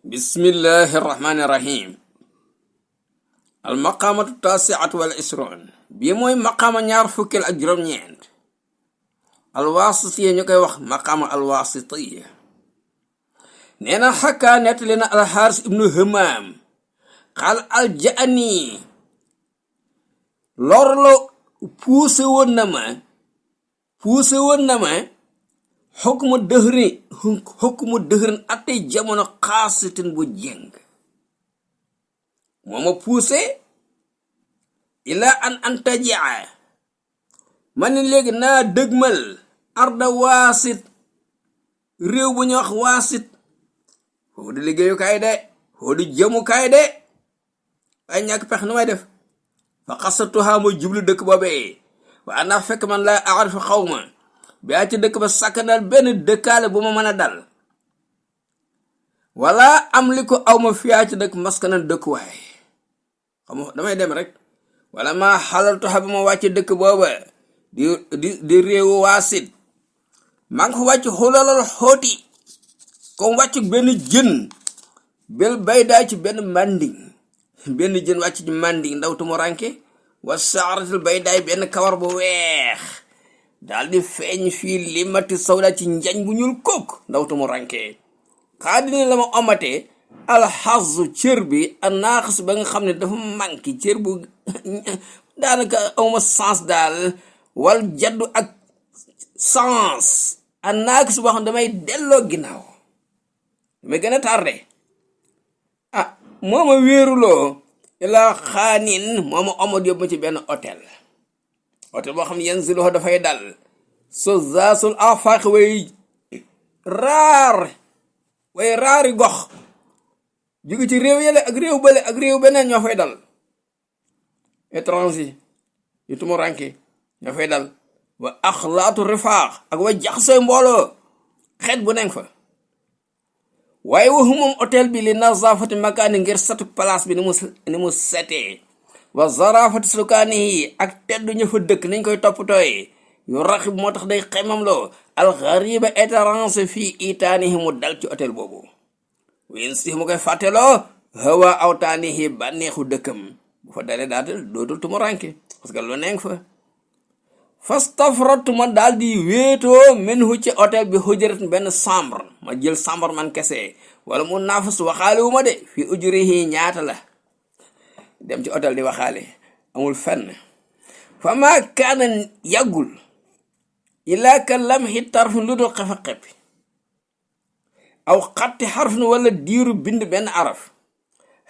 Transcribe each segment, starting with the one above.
bismillahi irrahmani irrahim almaqaamatu taasiatu wal isron bii mooy maqaama ñaar fukkeel ak juróom-ñeent alwaasitiya ñu koy wax maqaama alwaasitiya nee na xakkaa nettali na alxaaris ibnu hamaam xaal aljaani lorlo puuse woon na ma xukmu dëhrin attey jamono xaasitin bu jeng moo ma puuse ila an antajaa ma ni léegi naa dëgmal arda waasit réew bu ñu wax waasit foofu di liggéeyukaay de foofu di jëmukaay de ay ñàkk pex nu may def fa xasatuhaa mooy jublu dëkk boobee waa ndax fekk man laa aarifu xaw ma baa ci dëkk ba sakkanal benn dëkkaale bu ma mën a dal wala am li ko aw ma fiyaa ci dëkk maskanan dëkkuwaay xam nga damay dem rek wala ma xalaltuha ba ma wàcc dëkk booba di réewu waasit maa ngi fa wàcc xulalal xooti comme wàcc benn jën bel bay daa ci benn manding benn jën wàcc ci manding ndaw tu mu ranke wa saaratil bay daay benn kawar bu weex daal di feeñ fii limati sawda ci njañ bu ñuul kook ndaw tu mu ranke xaa dina la ma omatee alxazu cër bi a naaxas ba nga xam ne dafa manqué cër bu daanaka awma sens daal wal jaddu ak sens a naaxas boo xam ne damay delloo ginnaaw damay gën a tardé moo ma wéeruloo ilaa xaanin moo ma omat yóbbu ma ci benn hôtel boo xam ne yenn si loxo dafay dal so zaasul afaq way raari gox jóge ci réew yële ak réew bële ak réew beneen ñoo fay dal étranger yu tumuranke ñoo fay dal wa axlaatu rifaax ak wa jaxasooy mbooloo xeet bu nekk fa waaye waxu moom hôtel bi li nazafati makaani ngir satu place bi ni mu setee wa zarafati sukaani yi ak teddu ñu fa dëkk nañ koy toppatooy yu raxib moo tax day xemam loo alxariba étranger fii itaanihi mu dal ci hôtel boobu win si mu koy fàtteloo hawa awtaanihi bànneexu dëkkam bu fa dalee daatal dootul tumuranke parce que lu nekk fa fastafratuma daal di wéetoo minhu ci hôtel bi hujrat benn chambre ma jël chambre man kese wala mu naafas waxaale wu ma de fi ujurihi ñaata la dem ci hôtel di waxaale amul fenn fa ma kaana yàggul ilaa ka lamxi tarfin lu dul xefa xeppi aw xatti xarfin wala diiru bind benn araf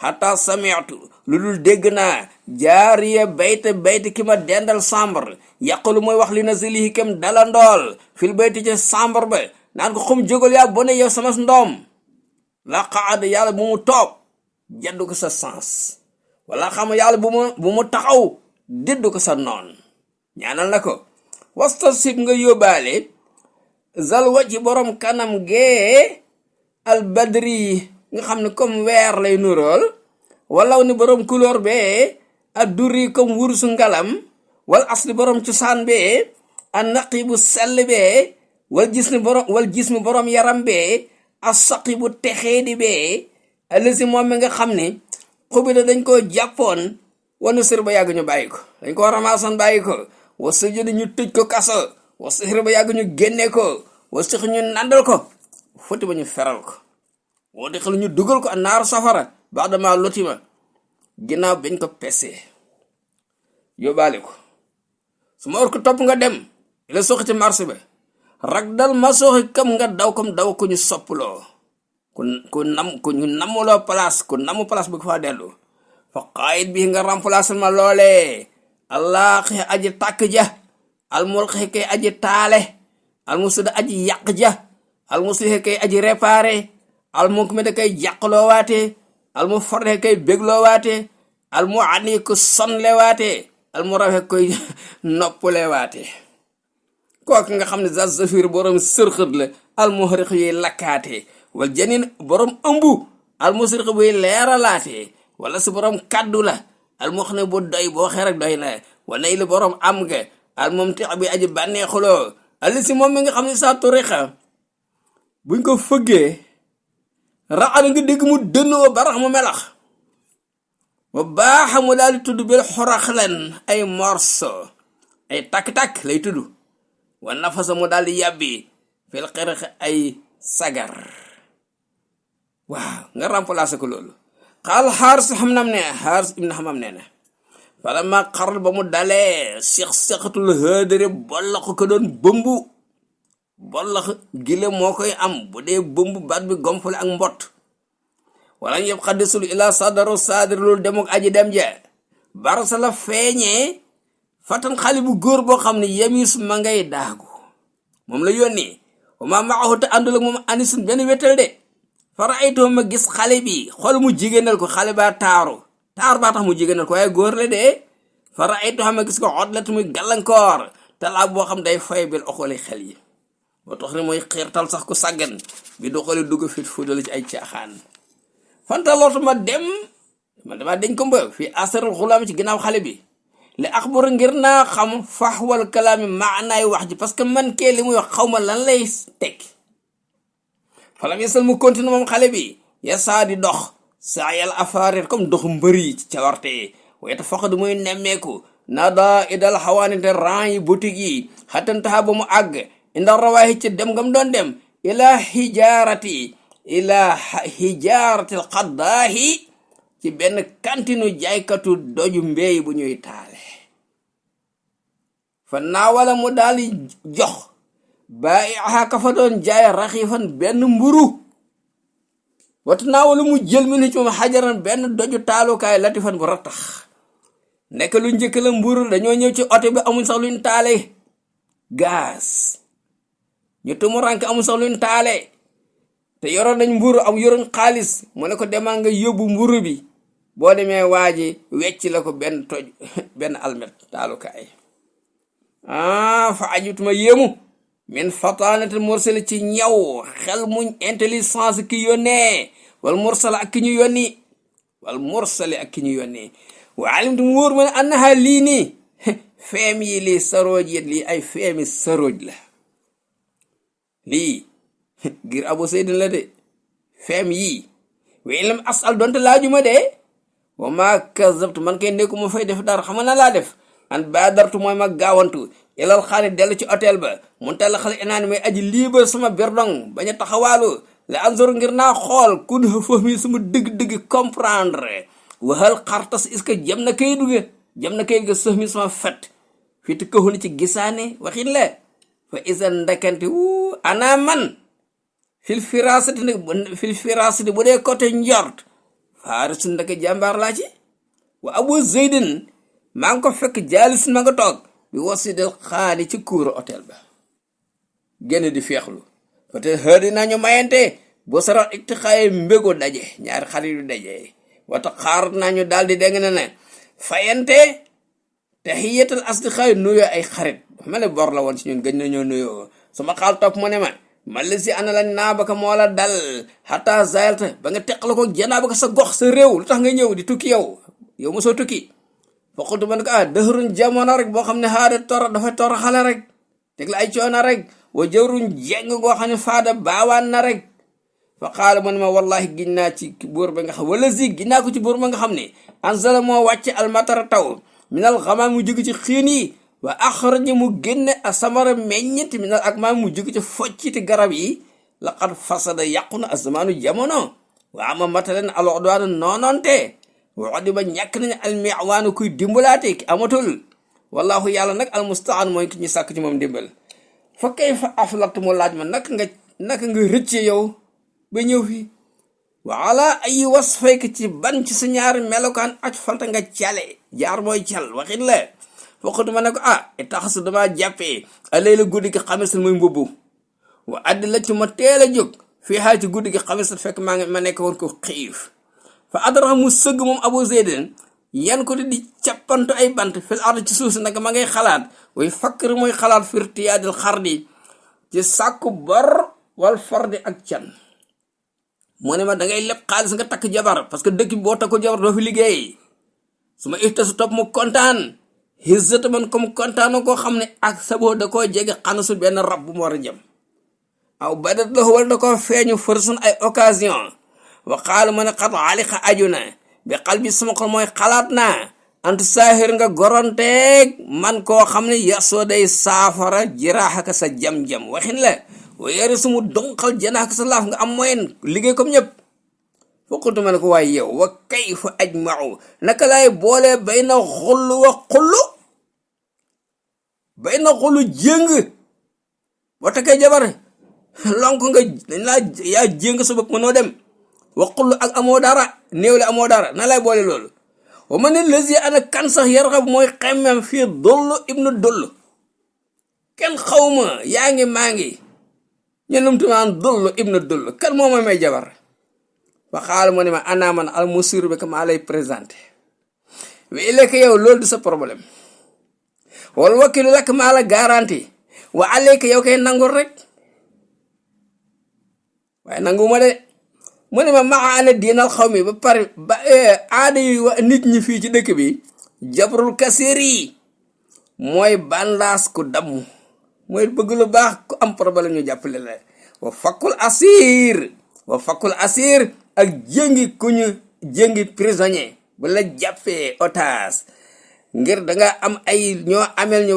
xataa samiatu lu dul dégg naa jaariya bayta ki ma dendal chambre yàqulu mooy wax li na zilihi kem dala ndool fil bayti ci chambre ba naan ko xum jógal yaa bone yow sama ndoom la qaada yàlla bu mu toog jaddu ko sa sens wala xam yàlla bu mu taxaw déddu ko sa noon ñaanal na ko wastasib nga yóbbaale zalwa ci borom kanam gee albadri nga xam ne comme weer lay nurool walaw ni borom couleur bee adduri comme wursu ngalam wal asli borom cosaan bee a naqi bu sell bee wal gis mi borom yaram bee a saqi bu texeedi bee alisi moom mi nga xam ne xubi da dañ koo jàppoon wanu sër ba yàgg ñu bàyyi ko dañ koo ramaasoon bàyyi ko wa sëjëdi ñu tëj ko kaso wa sër ba yàgg ñu génne ko wa sëx ñu nandal ko foti ba ñu feral ko woo di xel ñu dugal ko a naaru safara baax dama lotima ginnaaw bañ ko pesee yóbbaale ko su ma war ko topp nga dem ila soxi ci marché ba rak dal ma soxi kam nga daw comme daw ko ñu soppuloo ku ñu namuloo place ku namu place bu ko faa dellu fa qaayit bi nga remplacer ma loolee allah xi aji tàkk ja almulxi kay aji taale almusida aji yàq ja almuslihi kay aji réparé almukmida kay jàqloo waate almu farde kay bégloo waate almu ani ko sonle waate almu rafe koy noppule waate kooku nga xam ne za zafir borom sërxët la almuhriq yuy lakkaate wal janin borom ëmbu almusriq buy leeralaate wala si borom kaddu la almux ne bu doy boo xee rek doy na wala il borom am nga almumti bi aji bànneexuloo ali si moom mi nga xam ne sa turiqa buñ ko fëggee raxal nga dégg mu dënnoo barax mu melax wa baaxa mu daal di tudd bil xoraxlen ay morso ay takk-takk lay tudd wa nafasa mu daal di yàbbi fil xirx ay sagar waaw nga remplacé ko loolu xaal xaaris ibn Hammam nee na fala ma xaral ba mu dalee seqatul hëdëre bollax ko doon bëmbu bollax gile moo koy am bu dee bëmbu baat bi gomfale ak mbott wala yëpp xaddisul ila sadaro sadar loolu dem ak aji dem je barsa la feeñee fatan xale bu góor boo xam ne yemis ma ngay daagu moom la yónni wa ma maahu te àndul ak moom anisun benn wétal de fara aytoo ma gis xale bi xool mu jigéenal ko xale baa taaru taar baa tax mu jigéenal ko waaye góor la de fara aytoo ma gis ko xotlat muy gàllankoor talaa boo xam day fay bil oxoole xel yi boo tax ne mooy xiirtal sax ku sàggan bi du xoole dugg fit fudal ci ay caaxaan fantaloota ma dem man dama dañ ko mba fii asarul xulaam ci ginnaaw xale bi li axbur ngir naa xam faxwal kalaami maanaay wax ji parce que man kee li muy wax xaw ma lan lay tekki falam yesal mu continue moom xale bi yasaa di dox saa yàlla afaareet comme doxu mbëri ci cawarte wayeta faqadu muy nemmeeku nada idal xawaanite ran yi boutique yi xattantaxa ba mu àgg inda rawaahi ci dem ngam doon dem ila hijaaratil xaddaahi ci benn kantinu jaaykatu doju mbéy bu ñuy taale fa naawala mu daal di jox bàyyi axaaka fa doon jaay raxiifan benn mburu watu naawala mu jël mi ni ci moom xajaran benn doju taalukaay latifan bu rattax nekk lu njëkk la mburu dañoo ñëw ci oto bi amuñ sax luñ taale gaz ñu tumuranke amuñ sax luñ taale te yoroon nañ mburu am yoroon xaalis mu ne ko demal nga yóbbu mburu bi boo demee waa ji wecc la ko benn toj benn almet taalukaay fa ajutuma yéemu min fatanatil mursali ci ñaw xel muñ intelligence ki yónnee wal mursala ak ki ñu yónni wal mursali ak ki ñu yónni wa alimtu mu wóor ma ne annaha lii nii feem yi lii sarooj yet lii ay feemi sarooj la lii ngir Abu Seydin la de feem yii wa ilam asal donte laajuma de wa ma kazabtu man kay nekku ma fay def dara xam na laa def an baadartu mooy ma gaawantu ilal xaani dellu ci hôtel ba mun tala xale inaani may aji liibar sama berdong bañ a taxawaalu la anzor ngir naa xool kun foof mi sama dëgg-dëgg comprendre waxal xartas est-ce que jam na kayit ga sëf mi sama fet fii ti këxu ni ci gisaane waxin la fa isa ndakante ana man fil firasati bu dee côté njort faarisu ndake jàmbaar laa ci wa Abu Zeydin maa ngi ko fekk jaalis ma nga toog bi wasidel xaali ci kuuru hôtel ba génn di feexlu peut-être xër dinaa ñu mayante boo sarat ikti xaaye mbégo daje ñaari xarit yu daje wata xaar nañu daal di dégg na ne fayante tahiyatul asdiqaay nuyoo ay xarit mel ne bor la woon ci ñun gëj nañoo nuyoo sama xaal topp mu ne ma la si ana la naabaka moo la dal xataa zayalta ba nga teqala ko janaabaka sa gox sa réew lu tax nga ñëw di tukki yow mosoo tukki faqultu man ko dëxruñ jamono rek boo xam ne xaada dafa tor xale rek teg la ay coono rek wa jëruñ jeng goo xam ne faada baawaan na rek fa qaala mu ne ma wallahi giñ naa ci buur ba nga xam wala si giñ naa ko ci buur ba nga xam ne anzala moo wàcce almatara taw minal xamaam mu jóge ci xiin yi wa axraja mu génne a samara meññit minal ak maam mu jóge ci focciti garab yi laqad fasada yàqu na azamaanu jamono wa ama matalen alodwaanu noonoonte waxdi ba ñàkk nañu almiwaanu kuy dimbalaate ki amatul wallahu yàlla nag almustaan mooy ki ñu sàkk ci moom dimbal fa kay fa aflat mu laaj ma naka nga rëcce yow ba ñëw fii waala ay wasfayka ci ban ci sa ñaari melokaan aj falta nga cale jaar mooy cal waxit la foqatu ma ne ko taxasu dama jàppee alay la guddi gi xamisal muy mbubbu wa addi la ci ma teel a jóg fii xaal ci guddi gi xamisal fekk ma nekk woon ko xiif fa adara mu sëgg moom Abu Zeydin yan ko di cappantu ay bant fil ard ci suuf si nag ma ngay xalaat way fakkar mooy xalaat firtiyaadil xardi ci sàkku bor wal fardi ak can mu ne ma dangay leb xaalis nga takk jabar parce que dëkk bi boo takku jabar doo fi liggéey su ma ista su topp mu kontaan xisata man comme kontaano koo xam ne ak saboo da koo jege xanasul benn rab bu mu war a jëm aw badat la wala da koo feeñu fërsun ay occasion wa qaala mu ne xat aliqa aju na bi xal bi sama xol mooy xalaat naa ant saahir nga goronteeg man koo xam ne yasoo day saafara jiraaxaka sa jam-jam waxin la wa yari sumu donqal janaaka sa laaf nga am moyen liggéey comme ñëpp foqultu ma ne ko waaye yow wa kayfa ajmau naka laay boole bay na xullu wa xullu bay na xullu jéng boo takkee jabar lonk nga dañ laa yaa jéng sa bopp mënoo dem wa xullu ak amoo dara néew le amoo dara na lay boole loolu wa ma ne lesi ana kan sax yarxab mooy xemmem fii dollu ibnu dollu kenn xawma yaa ngi maa ngi ñenumtumaan dollu ibnu dollu kan moo ma may jabar fa xaal mu ne ma ana man al musir bi que maa lay présenté wi ileka yow loolu du sa problème wal wakilu lakk maa la garanti wa aleyka yow kay nangul rek waaye nanguma de mu ne ma maa ana diinal xaw mi ba pare ba aada yi wa nit ñi fii ci dëkk bi jabrul kasir yi mooy bandaas ku damm mooy bëgg lu baax ku am problème ñu jàppale la wa fakkul asir ak jéngi ku ñu jéngi prisonnier bu la jàppee otage ngir danga am ay ñoo amel ñu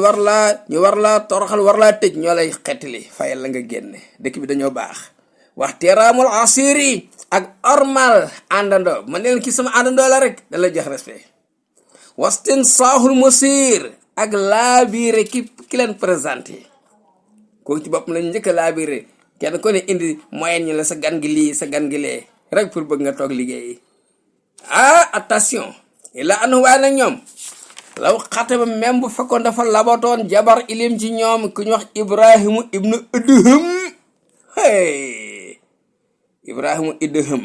war laa toroxal war laa tëj ñoo lay xettali fayal la nga génne dëkk bi dañoo baax wax teeraamul asiri ak ormal àndandoo man leen ki sama àndandoo la rek da la jox respect wastin saaxul musir ak laabiire ki leen présenté kooku ci bopp lañ njëkk a laabiire kenn ko ne indi moyen ñu la sa gan gi lii sa gan gi lee rek pour bëgg nga toog liggéey attention ila anu waaye nag ñoom law xate ba même bu fekkoon dafa labatoon jabar ilim ci ñoom ku ñu wax ibrahimu ibnu idham ibrahimu idham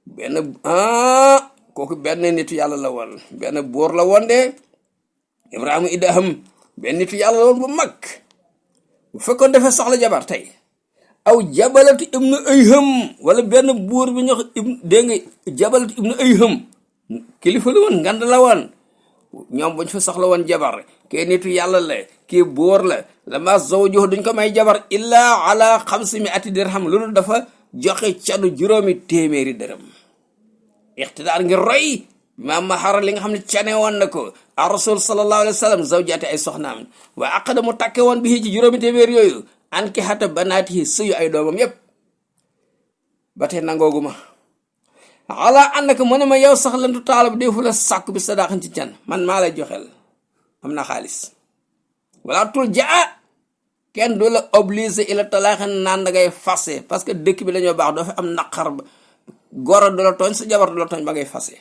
benn kooku benn nitu yàlla la woon benn buur la woon de ibrahimu idham benn nitu yàlla la woon bu mag bu fekkoon dafa soxla jabar tey aw jabalatu ibnu ayham wala benn buur bi ñox dégg nga jabalatu ibnu ayham kilifa la woon ngand la woon ñoom buñ fa soxla woon jabar kee nitu yàlla la kii buur la lama zawjuhu duñ ko may jabar illa ala 500 dirham loolu dafa joxe canu 500 dërëm ixtidaar ngir roy maam mahara li nga xam ne cane woon na ko a rasul sallallahu alayhi wa sallam zawjaate ay soxnaam wa aqada mu takke woon bi ci 500 yooyu an ki xata banaati sëyu ay doomam yépp ba tey nangooguma ala ànd ak mu ne ma yow sax lantu taalab defu la sàkku bi sadaqan ci can man maa lay joxel am na xaalis wala tul jaa kenn du la obligé ila talaaxan naan da ngay fase parce que dëkk bi dañoo baax doo fi am naqar ba goro du la tooñ sa jabar du la tooñ ba ngay fase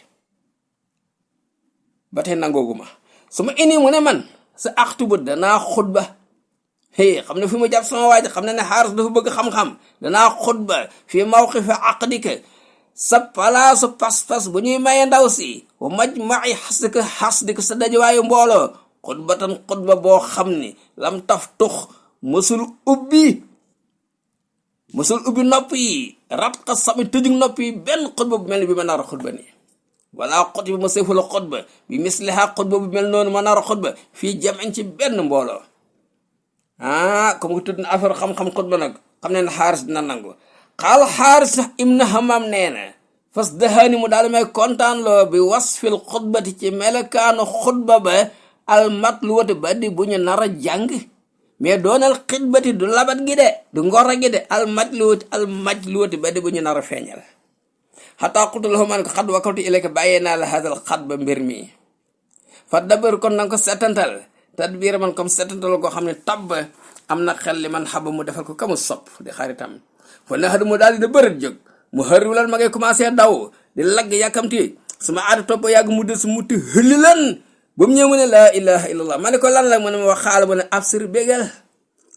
ba tey nangooguma su ma ini mu ne man sa axtu ba danaa xutba xam ne fi mu jàpp sama waaj xam ne ne xaaris dafa bëgg xam-xam danaa xutba fii mawqifi aqdika sa palaasu pas-pas bu ñuy maye ndaw si wa majma'i xasdika sa dajewaayu mbooloo xutba boo xam ni lam taf tux mësul ubbi nopp yi ratqa sami tëjug nopp yi benn xutba bu mel ni bi ma nar a xutba nii wala xut bi ma seefula xutba bi misliha xutba bu mel noonu ma nar a xutba fii jam'in ci benn mbooloo comme ko tudd na affaire xam-xam xutba nag xam ne xaaris dina nangu xaal xaaris ibn hamam nee na fas dahaani mu daal may kontaan loo bi wasfil xutbati ci melakaanu xutba ba almatluwati ba di bu ñu nar a jàng mais doonal xitbati du labat gi de du ngoro gi de almajluwati ba di bu ñu nar a feeñal xataa xutu la man ko xad wakkatu ileka bàyyee naa la hadal xat ba mbir mi fa dabar kon nanga ko setantal tadbiir man comme setantal koo xam ne tabb am na xel li man xaba mu defal ko kamu sopp di xaritam fa naxadu mu daal di da bërët jóg mu xëriwulan ma ngay commencé daw di lagg yàkkamti suma aada topp yàgg mu des mu ti hëlilan ba mu ñëw mu ne laa ilaha illallah ma ne ko lan la mu ne ma wax xaala mu ne absir bégal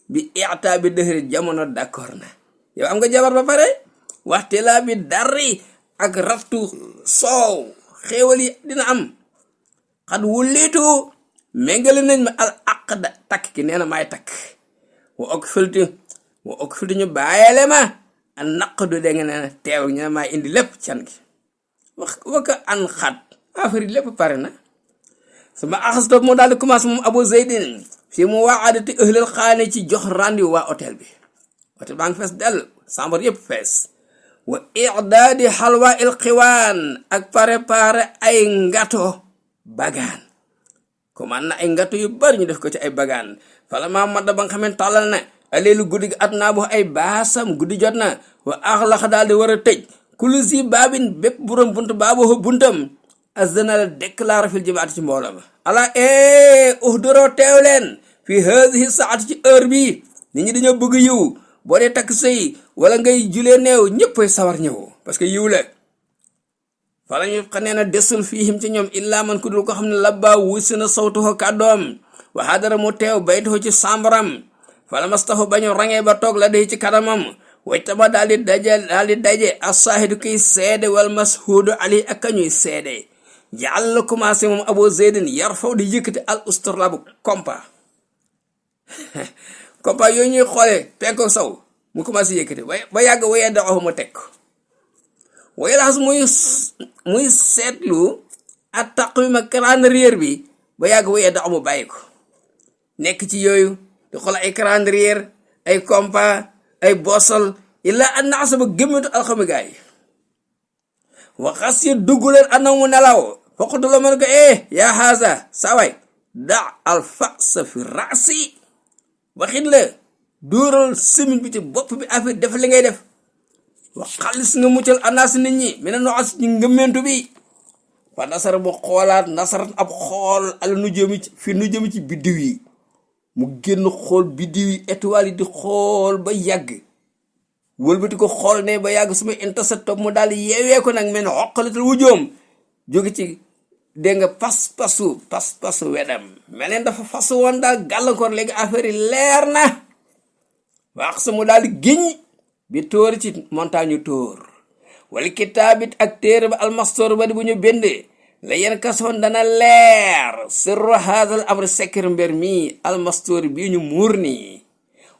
bi ita bi dëxëri jamono d'accord na yow am nga jabar ba pare waxte laa bi dari ak raftu soow xéewal yi dina am xad wulliitu méngale nañ ma al aqda takk ki nee na maay takk wa ok filti ñu bàyyele ma a naqdu dégg nga ne teew ñu ne maay indi lépp can gi waka an xat affaire yi lépp pare na sama axas topp moo daal di commencé moom Abu Zeydin fii mu waa aadati ëhlal xaane ci jox rendez-vous waa hôtel bi hôtel baa ngi fees dell chambre yëpp fees wa i'daadi xalwa il xiwaan ak préparé ay ngato bagaan commande na ay ngato yu bari ñu def ko ci ay bagaan fala ma madda ba nga xamee tàllal na aleelu guddi gi at naa bu ay baasam guddi jot na wa axlaxa daal di war a tëj kulu si baabin bépp buram bunt baabu buntam azdana la déclaré fil jimaati ci mbooloo ma ala uhduroo teew leen fi haadihi saati ci heure bi nit ñi dañoo bëgg yiw boo dee takk sëy wala ngay julee neew ñëppay sawar ñëw parce que yiw la fala ñu xanee na desul fiihim ci ñoom illaa man ku dul ko xam ne labba wusi na sawtuho kàddoom wa hadara mu teew baytuho ci sambaram fala mastafu bañu rangee ba toog la day ci kanamam wajtama daal di daje asaahidu kiy seede wal mashuudu ali ak kañuy seede jàll la commencé moom Abu Zeydin yar faw di yëkkati al usturlabu kompa kompa yooyu ñuy xoolee penko saw mu commencé yëkkati ba yàgg wayee daxaw ma teg waye laxas muy seetlu ak taqwima calendrier bi ba yàgg wayee daxaw mu bàyyi ko nekk ci yooyu di xool ay calendrier ay kompa ay bosal illa an naasa ba gémmatu alxami gaay waxas ya dugg leen anam mu nelaw foqatu la mën ko yaa xaasa saway da alfasa fi rasi waxit la dóoral semiñ bi ci bopp bi affaire def li ngay def wax xaalis nga muccal anaas nit ñi mi ne noxas ci ngëmmentu bi fa nasara bu xoolaat nasarat ab xool ala nu jëmi ci biddiw yi mu génn xool biddiw yi étoile yi di xool ba yàgg wëlbati ko xool ne ba yàgg suma intasat topp mu daal yeewee ko nag mel ne xoqalatal wujoom jóge ci dégg nga pas-pasu wedam mel ne dafa fasu woon daal gàllankoor léegi affaire yi leer na wax sa mu daal di giñ bi tóori ci montagne tóor wala kitaabit ak téere ba almastor ba di bu ñu bindee la yenn kasoon dana leer sirru haadal amri sekkir mbir mi almastor bii ñu muur nii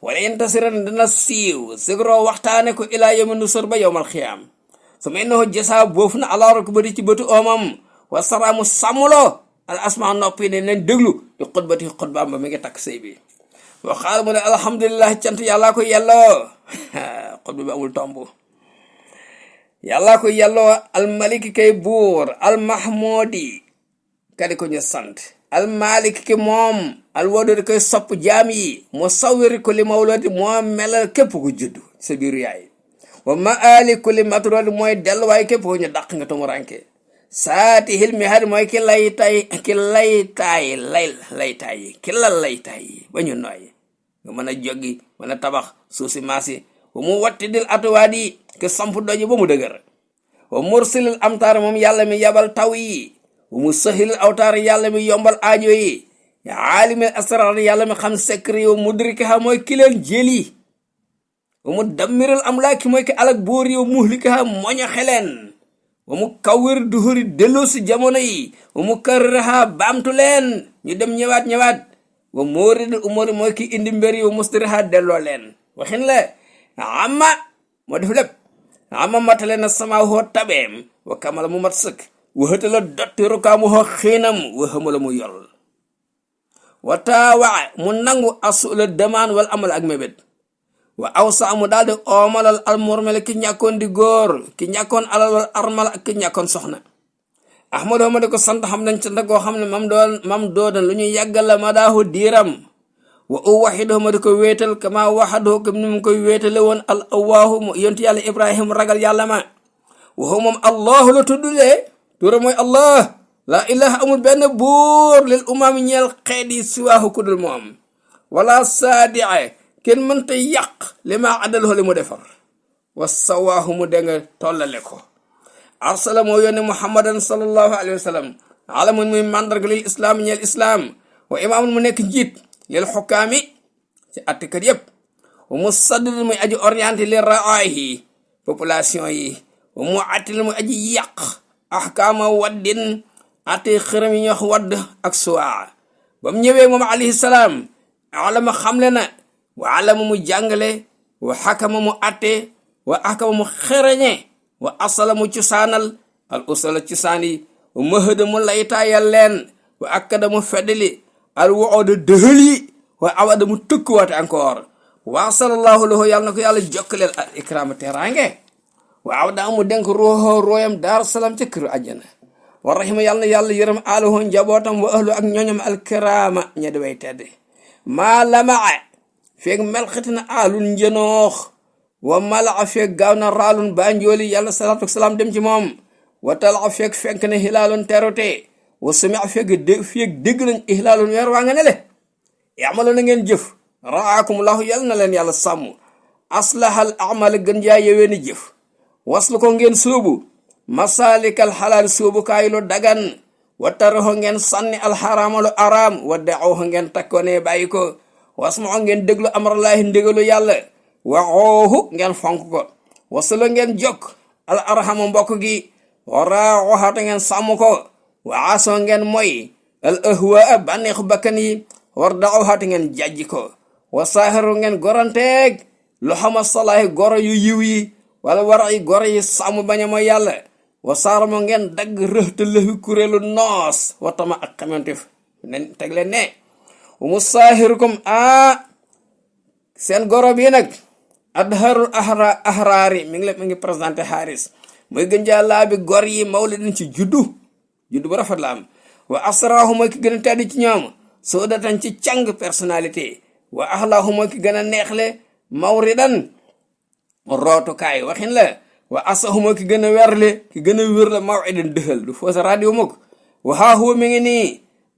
wala yenn tasiran dana siiw sigro waxtaane ko ilaa yawmi nusur ba yawmal xiyaam su ma innahu jasa boofu na alaara ko bari ci bëtu omam wa saraamu sàmmuloo al asma noppi ne nañ déglu di xutbati xutbaam ba mi ngi takk sëy bi wa xaal mu ne alhamdulilah cant yàllaa ko yelloo xutba bi amul tomb yàllaa ko yelloo almaliki kay buur almahmudi kadi ko ñu sant almaliki ki moom alwadudi koy sopp jaam yi mu sawwiri ko li mawludi moo melal képp ku juddu sa biiru yaay wa maali kulli matrodi mooy delluwaay képp ku ñu dàq nga tomu ranke saati hilmi had mooy ki laytaay ba ñu nooy nga mën a joggi mën a tabax suuf si maasi wa mu watti dil atuwaat yi ke samp doji ba mu dëgër wa mursilil amtaar moom yàlla mi yabal taw yi wa mu sahilil awtaar yàlla mi yombal aajo yi aalimil asrar yàlla mi xam secret wa mudrikaha mooy ki leen jëli wa mu dammiril amlaaki mooy ki alak buur yi wa muhlikaha moño xeleen wa mu kawwir duhuri delloo si jamono yi wa mu karraha baamtu leen ñu dem ñëwaat wa mooridil umuri mooy ki indi mbir yi wa mustariha delloo leen waxin la amma moo def lépp amma matale na sama hoo tabeem wa kamala mu mat sëkk wa hëtala dotti rukaamu hoo xiinam wa xamala mu yol wa taawa mu nangu asula demaan wal amal ak mébét wa awsa mu daal di oomalal almurmel ki ñàkkoon di góor ki ñàkkoon alal wal armal ak ki ñàkkoon soxna ahmadu ma di ko sant xam nañ cant goo xam ne mam doodan lu ñu yàggal la ma daahu diiram wa uwaxidu ma di ko wéetal kama waxadoo comme ni mu koy wéetale woon al awaahu yontu yàlla ibrahim ragal yàlla ma waxu moom allahu la tuddulee tuura mooy allah la ilaha amul benn buur lil umaami ñeel xeet yi siwaahu kudul moom wala saadiye kenn mënta yàq li ma addaloo li mu defar wa sawaahu mu denga tollale ko arsala moo yónne muhammadan sallallahu alayhi wa sallam alamun muy mandarga lil islaam ñeel islaam wa imaamun mu nekk njiit lil xukkaami ci attikat yépp wa musaddid muy aji orienté li raayi population yi wa mu attil muy aji yàq ahkaama waddin ate xërëm yi ñox wadd ak suwaa ba mu ñëwee moom alayhi salaam alama xamle na wa alama mu jàngale wa xakama mu atte wa ahkama mu xereñe wa asala mu cosaanal al usala cosaan yi wa mahada mu laytaayal leen wa akkada mu feddali al wuuda dëhël yi wa awada mu tëkkuwaate encore wa sallallahu lahu yàlla na ko yàlla jokkaleel al ikraama teraange waaw daa mu denk ruuxoo rooyam daar salaam ca këru àjjana wa rahima yàlla na yàlla yërëm aluhu njabootam wa ahlu ak ñoñam alkiraama ña di way tedd maa lamaa feeg melxiti na alun njënoox wa malaa feeg gaaw na raalun banjooli yàlla salaatu wasalaam dem ci moom wa talaa feeg fenk na hilaalun terute wa sumia feeg dégg nañ ihlaalun weer waa nga ne le yamalo na ngeen jëf raakumullahu yàlla na leen yàlla sàmm aslahal amal gën jaa yeweeni jëf waslu ko ngeen sóobu masalikal xalaal sóobukaay lu dagan wa taraxo ngeen sànni alxaraama lu araam wa daxoxo ngeen takkoone bàyyi ko wasmaxo ngeen déglu amrallaahi ndégalu yàlla waxooxu ngeen fonk ko wasalo ngeen jokk al arxama mbokk gi wa raaxoxata ngeen sàmm ko wa aasoo ngeen moy al ahwaa bànneexu bakkan yi war daxoxata ngeen jajji ko wa saaxiru ngeen goranteeg lu xama salaahi goro yu yiw yi wala war ay goro yi sàmm bañ a mooy yàlla wa saaramo ngeen dagg rëxta lëfi kuréelu noos watama ak xamantif nen teg leen ne mu saahirukum seen goro bi nag adharul ahraari mi ngi présenté xaaris mooy gën jaa laa bi gor yi mawlidin ci juddu bu rafet la am wa asraahu mooy ki gën a tedd ci ñoom soo datan ci càng personnalité wa axlaahu mooy ki gën a neexle mawridan rootukaay waxin la wa asahuma ki gën a werle ki gën a wér la mawidan dëxal du foo sa radio mukk waxaa huwa mi ngi nii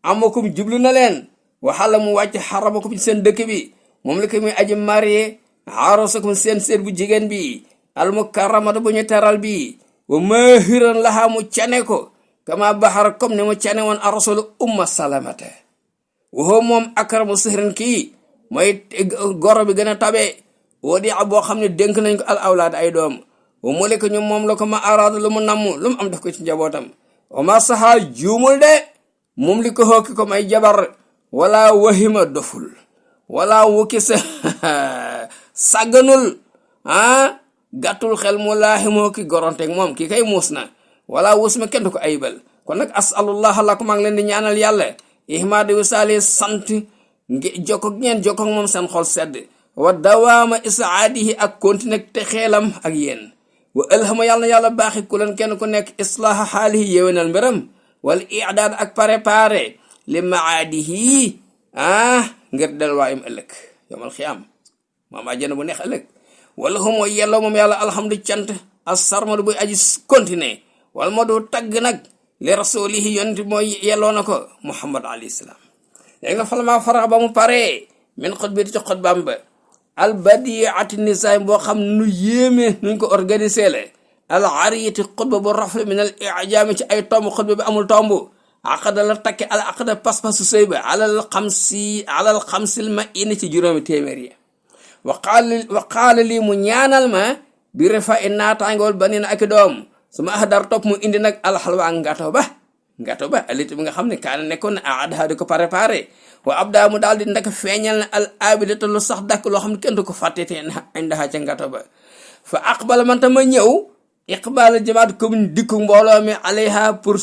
amakum jublu na leen waxala mu wàcc xaramakum ci seen dëkk bi moom la ko muy aji marié arosakum seen seet bu jigéen bi almukarramata bu ñu teral bi wa mahiran lahaa mu cane ko kama baxara comme ni mu cane woon arasulu umma salamata waxoo moom akramu sihrin kii mooy goro bi gën a tabe woo di boo xam ne dénk nañ ko al awlaad ay doom wa mu lekk ñu moom la ko ma araada lu mu namm lu mu am def ko ci njabootam wa ma saxaa juumul de moom li ko xooki ko may jabar wala wahima doful wala wukki sa sàgganul gàttul xel mu laaxi moo ki goronteeg moom kii kay muus na wala wusma kenn du ko ayibal kon nag asalullah lakum maa ngi leen di ñaanal yàlla ihmaadi wisaali sant jokkoog ngeen jokkoog moom seen xol sedd wa dawaama isaadihi ak continue te xeelam ak yéen wa alhama yàlla na yàlla baaxi ku leen kenn ku nekk islaaha xaalihi yéwénal mbiram wala idaad ak préparé li maadihi ngir delluwaayum ëllëg yowmal xiyaam moom àjjana bu neex ëllëg wala xumoo yelloo moom yàlla alhamdu cant assarmadu buy aji continuer wala moo du tagg nag li rasulihi yonent mooy yelloo na ko muhammad alayhi salaam léegi nga falama farax ba mu paree min xutbati ci xutbaam ba albadiati nisaay boo xam nu yéeme nuñ ko organisé le al ariyati xutba bu rafle min al ijaami ci ay tomb xutba bi amul tomb aqada la takke al aqada pas-pasu sëy ba alal xamsil ma ini ci juróomi téeméer yi wa qaala lii mu ñaanal ma bi refa i naataangool ba nina ak doom su ma ahdar topp mu indi nag alxalwa ngato ba alit bi nga xam ne kaana nekkoon na aadaha di ko préparé wa abda mu daal di ndaka feeñal na al abidata lu sax dakk loo xam ne kenn du ko fàttete indaha ca ngato ba fa aqbala man tama ñëw iqbal jamaat commune dikku mbooloo mi alayha pour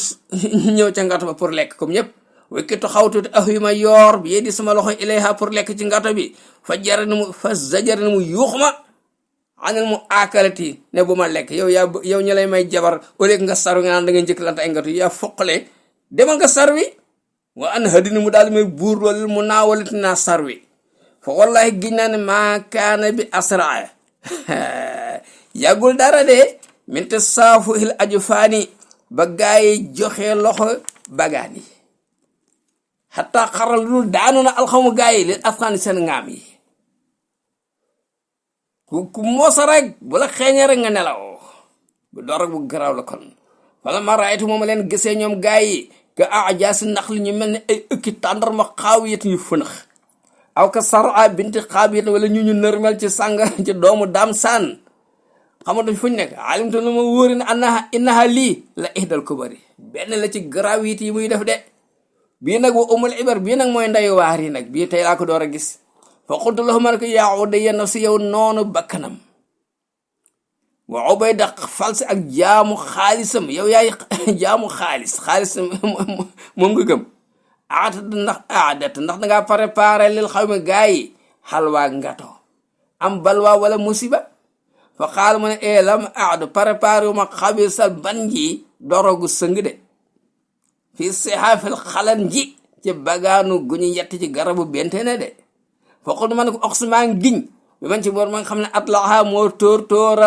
ñëw ca ngato ba pour lekk comme ñëpp wekkitu xawtuti ax yu ma yoor bi yee di sama loxo ilayha pour lekk ci ngato bi fa zajar mu yuux ma anal mu aakalati ne bu ma lekk yow ñu lay may jabar au lieu nga saru nga naan da nga njëkkalante ay ngato yaa foqale demal nga sarwi wa an hadini mu daal may buur loolu mu naawalati naa sarwi fa wallahi giñ naa ne maa kaana bi asraa yàggul dara de minte saafu il aju faani ba gaayi joxe loxo bagaan yi xataa xaral lu daanu na alxamu gaayi li afxaani seen ngaam yi ku moosa rek bu la xeeñee rek nga nelaw bu door rek bu garaaw la kon wala ma raaytu moom leen gisee ñoom gaayi ka ajaasi ndax li ñu mel ne ay ëkki tàndarma xaawiyat yu fënax aw ka sara binti xaabiyat wala ñu nërmel ci sàng ci doomu daam saan xamatuñ fuñ nekk alimtu lu ma wóori ne innaha lii la ihdal kubari benn la ci gravité yi muy def de bii nag wa umul ibar bii nag mooy ndayu waar yi nag bii tey laa ko door a gis fa qultu lahu ma ne ko yaa Ubayda nafsi yow noonu bakkanam wa Ubayda falsi ak jaamu xaalisam yow yaay jaamu xaalis moom nga gëm aadat ndax dangaa préparé lil xaw mi gaa yi xalwaa ngato am balwaa wala musiba fa xaal mu ne lam aadu préparé wu ma xabisal ban ji dorogu sëng de fii sixaafil xalan ji ci bagaanu gu ñu yett ci garabu bentene de foqul ma ne ko oxsimaa giñ bi man ci boor ma nga xam ne at laxaa moo tóor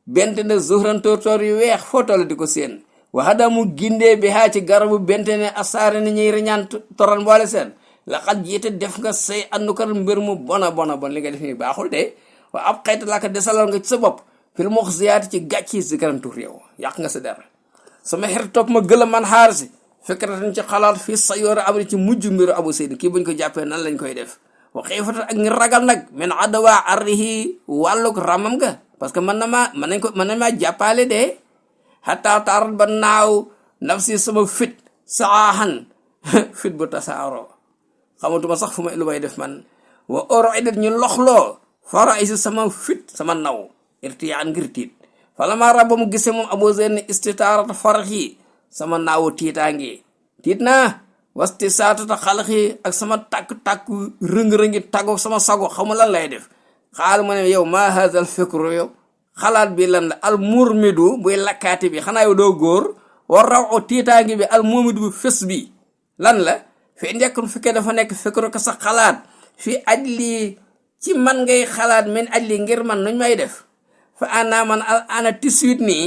bentene zuhran tóor yu weex foo toll di ko seen waxada mu gindee bi haa ci garabu bentene asaare ni ñuy riñaan toral mboole seen laxat jiite def nga say andukar mbir mu bona bon li nga def ni baaxul de wa ab xayta laka desalal nga ci sa bopp fil mox ziyaati ci gàcci si karantu réew yàq nga sa dara sama xer topp ma gëla man xaar si fikratan ci xalaat fii sa yoora abri ci mujj mbiru Abu Seydi kii buñ ko jàppee nan lañ koy def wa xiifatan ak ngi ragal nag min adawaa arrihi wàlluk ramam nga parce que mën nañ maa jàppale de xataa taarat ba naaw nafsi sama fit saaxan fit bu tasaaroo xamatuma sax fu lu may def man wa oro idat ñu loxloo fara isi sama fit sama naw irtiyaan ngir tiit fala ma rabba mu gisee moom Abu Zayd istitaarat faraxi sama naawu tiitaangi tiit naa wasti saatata xalaxi ak sama tàkk-tàkk rëng-rëngi tàggo sama sago xamu lan lay def xaal ma ne yow ma hazal fikru yow xalaat bi lan la al murmidu buy lakkaati bi xanaa yow doo góor war raw o tiitaangi bi al murmidu bu fës bi lan la fi njëkkun fekkee dafa nekk fikru ko sa xalaat fi aj lii ci man ngay xalaat min aj lii ngir man nuñ may def fa ana man ana 18 nii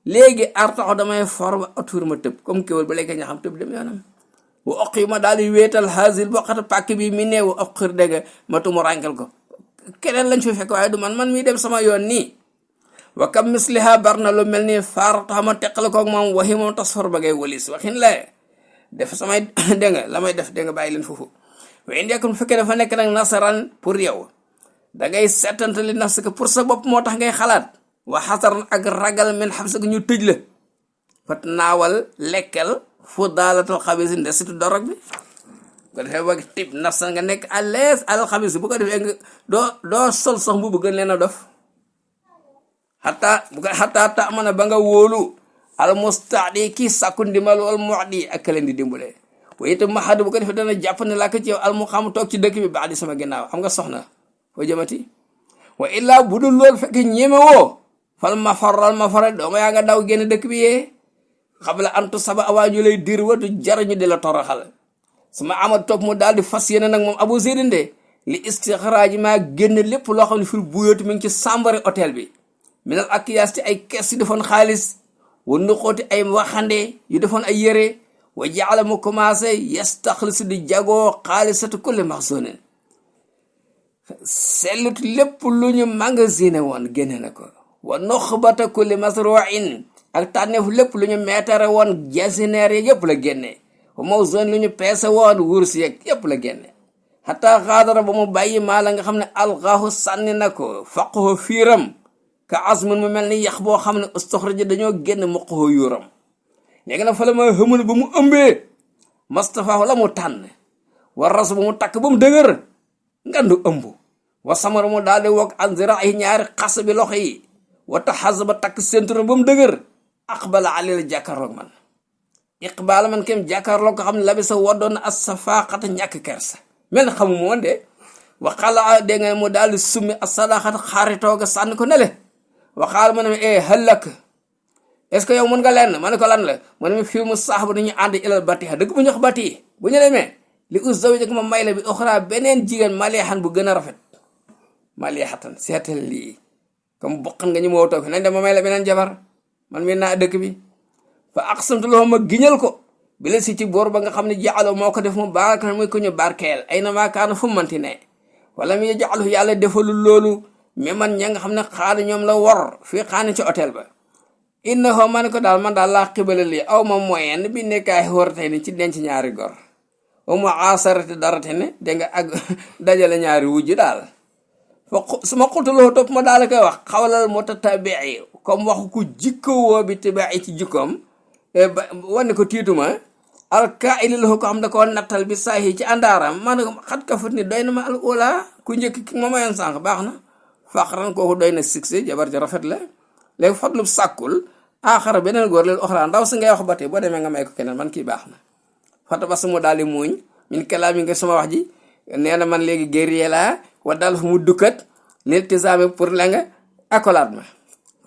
léegi artaxo damay for ba autour ma tëb comme kéwal ba léegi nga xam tëb dem yoonam wa oq yi ma daal di wéetal hasil boqata pàkk bi mi neewu ak xër dégg ma tumu rànkal ko keneen lañ fi fekk waaye du man mi dem sama yoon nii wa kam misliha bar na lu mel ni faar tax ma teqale koog moom waxi moom tas for ba ngay walis waxin la def samay dégg nga la may def dégg nga bàyyi leen foofu waaye ndekkum fekkee dafa nekk nag nasaraan pour yow da ngay settantali nafsi ko pour sa bopp moo tax ngay xalaat wa xasar ak ragal men xam sa ñu tëj la fat naawal lekkel fu daalatal xabis yi ndesitu dorog bi ko defee wag tib nafsa nga nekk à l'aise alal xabis bu ko defee nga doo sol sax bu gën leen a dof xataa ta mën a ba nga wóolu al mustaadi kii sàkku ndimbal wal muadi ak leen di dimbale waaye itam mahadu bu ko defee dana jàpp ne laa ko ci yow al mu xam toog ci dëkk bi baax di sama ginnaaw xam nga soxna foo jëmati wa illaa bu dul loolu fekk ñeme woo fal ma faral dooma yaa nga daw génn dëkk bi yee xam la antu saba awaaju lay dir watu jarañu di la toroxal sama amat topp mu daal di fas yéene nag moom Abu Zayd de li istixraaj maa génn lépp loo xam ne fil buyooti mi ngi ci sàmbari hôtel bi minal akiyaas ci ay kees yu defoon xaalis wa nuqooti ay waxande yu defoon ay yére wa jaala mu commencé yastaxlisu di jagoo xaalisatu kulli maxsunin sellut lépp lu ñu magasiné woon génne na ko wa noxbata kulli masruin ak tànneef lépp lu ñu meetare woon jasineer yi yépp la génne wa mawzun lu ñu peese woon wurs yeeg yépp la génne xataa xaadara ba mu bàyyi maa la nga xam ne alxaahu sànni na ko faqahu fiiram ka asmun mu mel ni yax boo xam ne ustoxraja dañoo génn muqahu yuuram léegi nag fa la ma xëmul ba mu ëmbee Mustapha la mu tànn war rasu ba mu takk ba mu dëgër ngandu ëmb wa samara mu daal di wokk anzira ay ñaari xas bi loxo yi wata xas ba takk ceinture ba mu dëgër aqbala alil jàkkaarloog man iqbala man kem jàkkaarloog ko xam ne labi sa waddoon na as safaqata ñàkk kersa mel na xamu moon de waxala dégg nga mu daal di summi as sadaxata xaaritooga sànni ko nele waxaala ma ne hëllak est ce que yow mën nga lenn ma ne ko lan la ma ne ma fii mu saax ba dañuy ànd ilal batiha dëgg bu ñu wax bati bu ñu demee li us zawi ma may la bi oxra beneen jigéen maleexan bu gën a rafet maleexatan seetal lii comme bokkan nga ñu moo toog nañ dem ma may la beneen jabar man mi naa dëkk bi fa aqsamtu lahu ma giñal ko bi la si ci boor ba nga xam ne jaalo moo ko def mu baraka muy ko ñu barkeel ay na maakaana fu manti ne wala mi jaalu yàlla defalul loolu mais man ña nga xam ne xaani ñoom la wor fii xaani ci hôtel ba inna hoo ma ne ko daal man daal laa xibale lii aw ma moyen bi nekkaay warte ni ci denc ñaari gor aw ma asarate darate ne dégg nga ak dajale ñaari wujj daal fa suma xultaloo topp ma daal koy wax xawalal moo tatabii comme waxu ku jikkowoo bi tabii ci jikkoom wane ko tiituma alka ili la ko xam da ko nattal bi saahi ci àndaaram ma ne ko xat ka fut ni doy na ma al ula ku njëkk ki ma mayoon sànq baax na faqran kooku doy na succès jabar ja rafet la léegi fadlu sàkkul aaxara beneen góor leen oxra ndaw si ngay wax ba tey boo demee nga may ko keneen man kii baax na fata bas mu daal di muuñ min kalaam yi nga sama wax ji nee na man léegi guerrier laa wa daal fu mu dukkat liltisaame pour la nga akolaat ma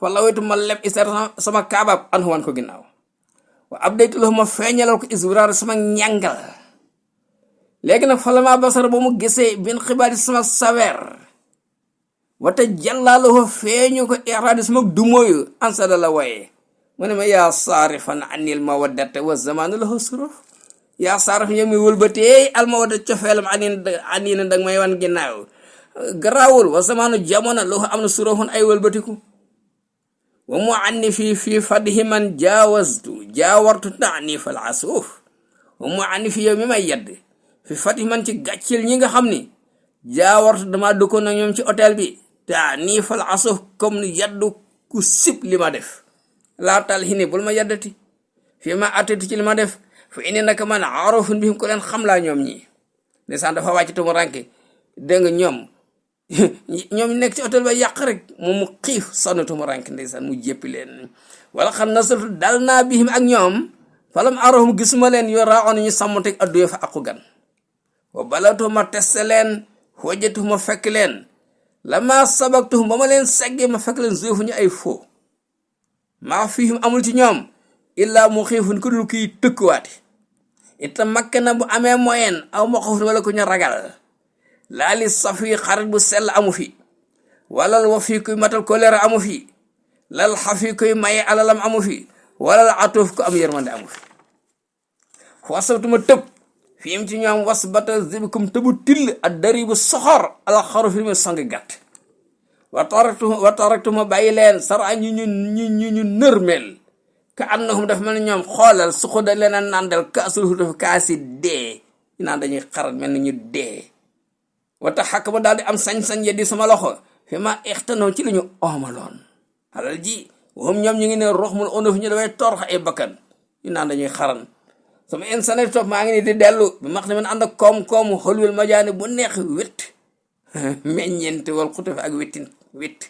wala waytu ma leb isar sama kaabab an wan ko ginnaaw wa abdaytu lahu ma feeñalal ko iswiraar sama ñàngal léegi nag fa la ma basara ba mu gisee bin xibaar sama sawer wata jàllaaloo feeñu ko iraadi sama dumóoyu ansada la waye mu ne ma yaa saarifan anil mawaddata wa zamanu lahu suruf yaa saarif yow mi wëlbatee al mawadda cofeelam aniina dag may wan ginnaaw garaawul wa zamanu jamono lahu am na surufun ay wëlbatiku wa mu anni fii fadhi man jaawartu taanifal asuuf wa mu anni fi yow mi may yedd fi fadhi man ci gàccil ñi nga xam ni jaawartu dama dëkkoon ak ñoom ci hôtel bi taanifal asuuf comme ni yaddu ku sib li ma def laatal xini bul ma yaddati fii ma attati ci li ma def fa indi naka man arofun bihim ko leen xam laa ñoom ñi ndeysaan dafa wàcc tumu ranke dégg nga ñoom nekk ci hôtel ba yàq rek moom mu xiif sonn tumu ranke ndeysaan mu jéppi leen wala xam nasatu dal naa bihim ak ñoom falam arofum gisuma leen yo raa on ñu sàmmteg adduyo fa aqu gan wa balatuhuma teste leen wajatuhuma fekk leen lama sabaktuhum ba ma leen seggee ma fekk leen zuufu ñu ay fo maa fihim amul ci ñoom illaa mu xiifun ku dul kiy tëkkuwaate ita makk na bu amee moyen aw ma xofun wala ku ñu ragal laali safi xarit bu sell amu fi walal wa fii kuy matal koleera amu fi lal xafi kuy maye alalam amu fi walal atuuf ku am yërmande amu fi wasabtuma tëb fiim ci ñoom was bata zibikum tëbu till ak dari bu soxor ala xaru fi mu songi gàtt wa taraktuma bàyyi leen sara ñu nërmel ka annahum dafa mel ni ñoom xoolal suxuda leen a nandal kaasul dafa kaasi dee ñu naan dañuy xarat mel ni ñu dee wata xàkk ba daal di am sañ-sañ yeddi sama loxo fi ma ixtanoo ci li ñu oomaloon alal ji waxum ñoom ñu ngi ne roxmul onof ñu dafay torx ay bakkan ñu naan dañuy xaran sama insane topp maa ngi ni di dellu bi max ne man ànd ak koom-koomu xolwil majaani bu neex wét meññeente wal xutuf ak wét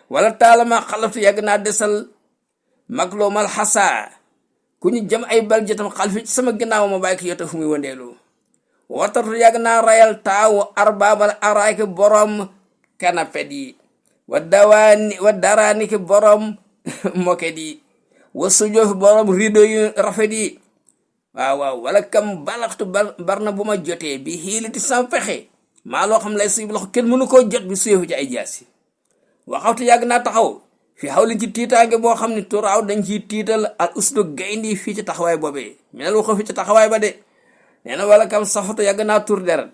wala taalama xalaftu yàgg naa desal magloomal xasa ku ñu jëm ay bal jotam xalfi ci sama ginnaaw ma bàyyi ko yota fu muy wëndeelu watartu yàgg naa rayal taawu arbaabal araaki borom kanapet yi wa daraani ki borom moket yi wa sujoofi borom rido yu rafet yi waaw wala kam balaxtu bar na bu ma jotee bi xiiliti sama pexe maa loo xam lay si loxo kenn mënu koo jot bi suyefu ci ay jaasi waxawtu yàgg naa taxaw fi xawlin ci tiitaange boo xam ne turaaw dañ ciy tiital al usdu gayndi fii ci taxawaay boobee minel waxo fi ci taxawaay ba de nee na wala kam safatu yàgg naa tur deret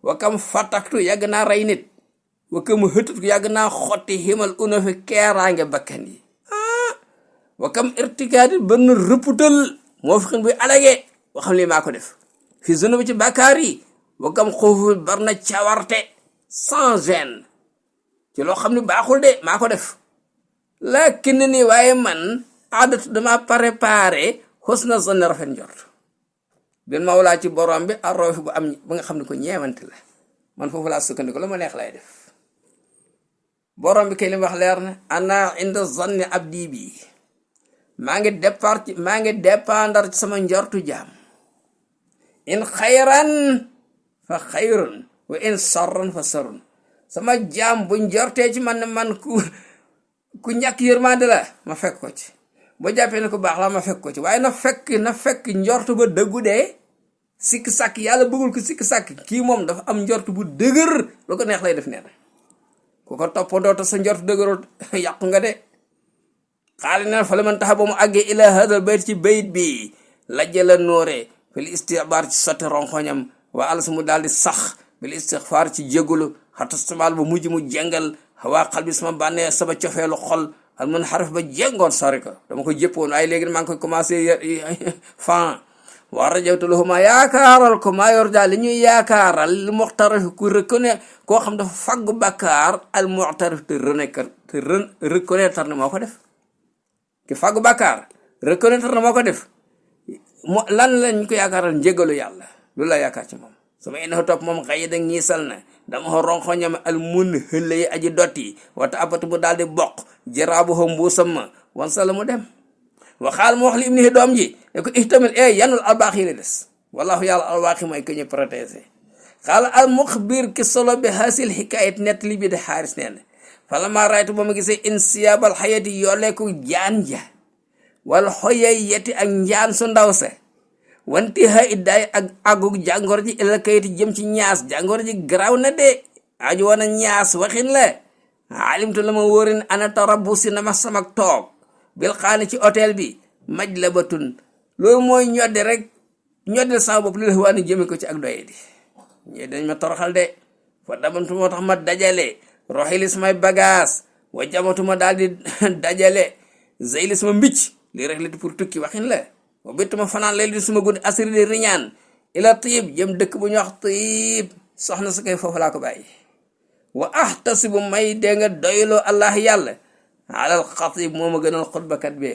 wa kam fataktu yàgg naa rey nit wa kam hëtatu yàgg naa xotti ximal una fi keeraange bakkan yi wa kam irtikaadi bën rëpputal moo fi xin buy alage boo xam ne maa ko def fi zone bi ci bàkkaar yi wa kam xoofu bar na cawarte sans gêne ci loo xam ne baaxul de maa ko def lakin ni waaye man aadatu dama préparé xos na zone rafet njort bin mawlaa ci borom bi arroofi bu am ba nga xam ne ko ñeewante la man foofu laa sukkandiku la ma neex lay def borom bi kay li wax leer na ana inda zanni abdi bi maa ngi dépendre ci sama njortu jaam in xayran fa xayrun wa in sarran fa sarrun sama jaam bu njortee ci man ku ñàkk yërmande la ma fekk ko ci boo jàppee ne ko baax la ma fekk ko ci waaye na fekk njortu ba dëggu dee sikk sàkk yàlla bëggul ko sikk sàkk kii moom dafa am njortu bu dëgër lu ko neex lay def nee na ku ko toppandoo te sa njortu dëgërul yàqu nga de xaali neen fa la man taxa ba mu àggee ila hadal bayt ci bayit bi lajjala noore fil istibar ci sotti ronkoñam waa àlla su mu daal di sax bil istixfaar ci jégalu xatastamal ba mujj mu jengal waa xal bi sama bànnee sama cofeelu xol al mun xaraf ba jengoon sori ko dama ko jëppoon waaye léegi maa ngi koy commencé fan waa rajawtu lahu ma yaakaaral ko maa yor daal li ñuy yaakaaral li muxtarif ku reconnaître koo xam dafa faggu bàkkaar al muxtarif te reconnaître ne moo ko def ki fàggu bàkkaar reconnaître na moo ko def lan lañ ko yaakaaral njégalu yàlla loolu la yaakaar ci moom sama innahu topp moom xëy da ñiisal na dama ko ronxoñam al mun xëlla yi aji dotti wata abatu bu daal di bokk jaraabu ho mbuusam ma wan sala mu dem waxaal mu wax li ibni doom ji ne ko ihtamil yanul albaax yi la des wallahu yàlla albaax yi mooy que ñu protégé xaala al muxbir ki solo bi hasil xikaayat nett li bi de xaaris nee na falamma raytu ba ma gisee insiyaabal xayati yolleeku jaan ja wal xoyay yeti ak njaan su ndaw se wanti ha iddaay ak àggug jàngoro ji ila kayiti jëm ci ñaas jàngoro ji garaaw na de aju woon a ñaas waxin la alimtu la ma wóorin ana tarabusi na ma samak toog bil xaani ci hôtel bi maj la ba tun loolu mooy ñodde rek ñoddel sama bopp li la waani jëme ko ci ak doye di ñee dañ ma toroxal de fa damantu moo tax ma dajale roxili samay bagage wa jamatuma daal di dajale zeyli sama mbicc lii rek la di pour tukki waxin la wa bittuma fanaan lay di suma guddi asiri di riñaan ila tiib jëm dëkk bu ñu wax tiib soxna sa koy foofu laa ko bàyyi wa ahtasibu may dee nga doyloo allah yàlla alal xatib moo ma gënal xutbakat bi